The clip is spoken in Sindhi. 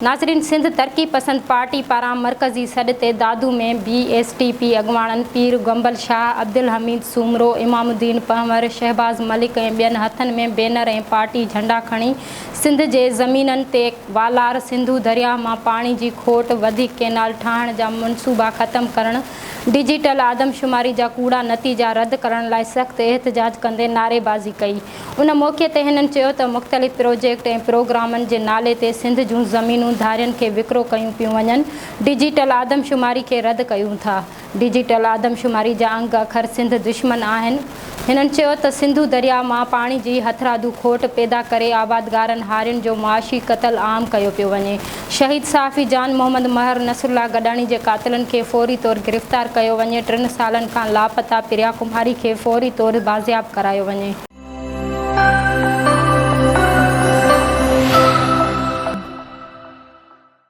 ناظرين سنڌ ترقي پسند پارٽي پاران مرڪزي سڏ تي Dadu ۾ B S T P اڳواڻن پير گنبل شاهه، عبدالحميد سومرو، امام الدين پنهور، شهباز ملڪ ۽ ٻين هٿن ۾ بينر ۽ پارٽي جهنڊا کڻي سنڌ جي زمينن تي والار، سنڌو درياهه مان پاڻي جي کوٽ، وڌيڪ ڪينال ٺاهڻ جا منصوبا ختم ڪرڻ، ڊجيٽل آدمشماري جا ڪوڙا نتيجا رد ڪرڻ لاء سخت احتجاج ڪندي نعريبازي ڪئي. ان موقعي تي هنن چيو ته مختلف پروجيڪٽ ۽ پروگرامن جي نالي تي سنڌ جون زمينون ڌارين کي وڪرو ڪيون پيون وڃن، ڊجيٽل آدمشماري کي رد ڪيون ٿا، ڊجيٽل آدمشماري جا انگ اکر سنڌ دشمن آهن، هنن چيو ته سنڌو درياء مان پاڻي جي هٿرادو کوٽ پيدا ڪري آبادگارن هارين جو معاشي قتل عام ڪيو پيو وڃي، شهيد صحافي جان محمد مهر، نصرالله گڏاڻي جي قاتلن کي فوري طور گرفتار ڪيو وڃي، ٽن سالن کان لاپتا پريا ڪماري کي فوري طور بازياب ڪرايو وڃي.